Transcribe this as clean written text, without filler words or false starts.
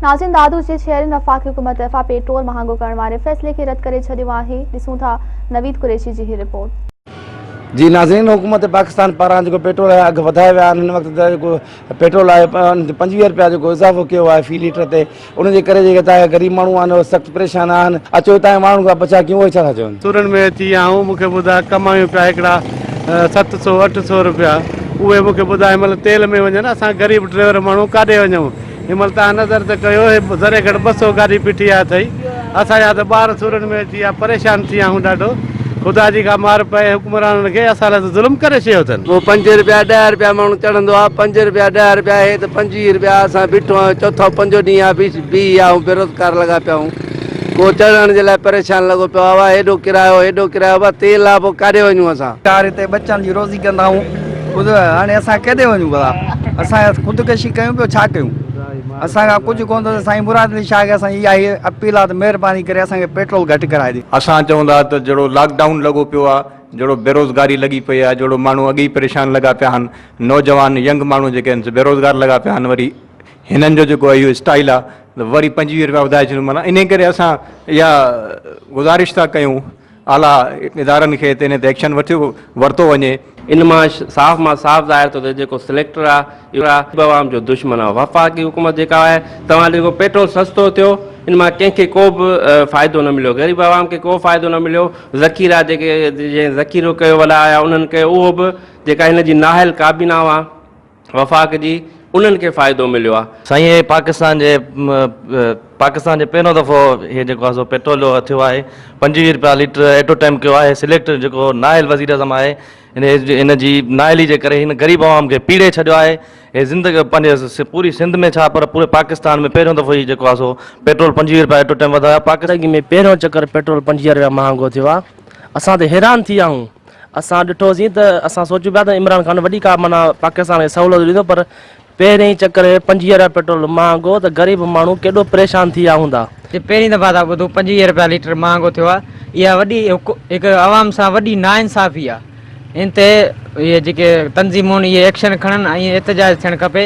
ناظرين دادو جي شهرين وفاقي حڪومت طرفان پيٽرول مهانگو ڪرڻ واري فيصلي کي رد ڪري ڇڏيو آهي، ڏسون ٿا نويد قريشي جي هي رپورٽ. جي ناظرين حڪومت پاڪستان پاران جيڪو پيٽرول جا اگهه وڌايا ويا آهن هن وقت ته جيڪو پيٽرول آهي ان تي 25 رپيا جيڪو اضافو ڪيو آهي في ليٽر تي ان جي ڪري جيڪي هتان جا غريب ماڻهو آهن اهي سخت پريشان آهن اچو هتان جي ماڻهن کان پڇا ڪيون اهي ڇا ٿا چون. سورن ۾ اچي ويا آهيون مون کي ٻڌاء ڪمايون پيا هڪڙا ست سو اٺ سو رپيا اهي مون کي ٻڌاء هن مهل تيل ۾ وڃن اسان غريب ڊرائيور ماڻهو ڪاڏي وڃون هن مهل توهان نظر ته ڪيو هي ذري گهٽ 200 گاڏي بيٺي آهي اٿئي اسان جا ته ٻار سورن ۾ اچي ويا پريشان ٿي ويا آهيون ڏاڍو خدا جي ڪا مار پئي حڪمرانن کي اسان لاء ته ظلم ڪري ڇڏيو اٿن. پوء پنج رپيا ڏهه رپيا ماڻهو چڙهندو آهي پنج رپيا ڏهه رپيا هي ته 25 رپيا اسان بيٺو آهيون چوٿون پنجون ڏينهن آهي بيهي ويا آهيون بيروزگار لڳا پيا آهيون ڪو چڙهڻ جي لاء پريشان لڳو پيو آهي هيڏو ڪرايو هيڏو ڪرايو ڀا تيل آهي پوء ڪاڏي وڃون اسان. يار هتي ٻچن جي روزي ڪندا آهيون ٻڌو هاڻي اسان ڪيڏي وڃون ڀلا اسان خودڪشي ڪيون پيو ڇا ڪيون اسان کان ڪجهه ڪونه ٿو سائين مراد علي شاهه کي اسان جي اها ئي اپيل آهي ته مهرباني ڪري اسان کي پيٽرول گهٽ ڪرائي ڏي. اسان چوندا ته جهڙو لاڪ ڊائون لڳو پيو آ جهڙو بيروزگاري لڳي پئي آ جهڙو ماڻهو اڳي ئي پريشان لڳا پيا آهن نوجوان ينگ ماڻهو جيڪي آهن سي بيروزگار لڳا پيا آهن وري هنن جو جيڪو اهو اسٽائل آ ته وري 25 رپيا وڌائي ڇڏيون معنيٰ انهي ڪري اسان اها گذارش ٿا ڪيون اعليٰ ادارن کي ته انهي تي ايڪشن وٺيو ورتو وڃي. ان مان صاف مان صاف ظاهر ٿو ٿئي جيڪو سليڪٽر آ اهو غريب عوام جو دشمن آ وفاقي حڪومت جيڪا آهي توهان جيڪو پيٽرول سستو ٿيو ان مان ڪنهن کي ڪو به فائدو نه مليو غريب عوام کي ڪو فائدو نه مليو ذخيرا جيڪي جنهن ذخيرو ڪيو وڏا آيا انهن ڪيو اهو به جيڪا هن جي نااهل ڪابينا هئا وفاق جي انهن کي فائدو مليو آ. سائين هي پاڪستان جي پاڪستان جي پهريون دفعو هي جيڪو آهي سو پيٽرول جو اگهه ٿيو آهي 25 رپيا ليٽر ايٽو ٽائيم ڪيو آهي سليڪٽ جيڪو نااهل وزير اعظم آهي ان ان جي نااهلي جي ڪري هن غريب عوام کي پيڙي ڇڏيو آهي هي زندگي پنهنجي پوري سنڌ ۾ ڇا پر پوري پاڪستان ۾ پهريون دفعو هي جيڪو آهي سو پيٽرول 25 رپيا ايٽو ٽائيم وڌايو آهي. زندگي ۾ پهريون چڪر پيٽرول 25 رپيا مهانگو ٿيو آهي اسان ته حيران ٿي ويا آهيون اسان ڏٺوسين ته اسان سوچيون پيا ته عمران خان وڏي ڪا معنيٰ پاڪستان کي سهولت ڏيندو پر پهرين ئي چڪر ۾ 25 رپيا پيٽرول مهانگو ته غريب ماڻهو ڪيڏو پريشان ٿي ويا هوندا. جي پهرين دفعا ٿا ٻڌون 25 رپيا ليٽر مهانگو ٿيو آهي اها وڏي هڪ عوام سان وڏي ناانصافي آهي ان تي اهي جيڪي تنظيمون اهي ايڪشن کڻن ۽ احتجاج ٿيڻ کپي.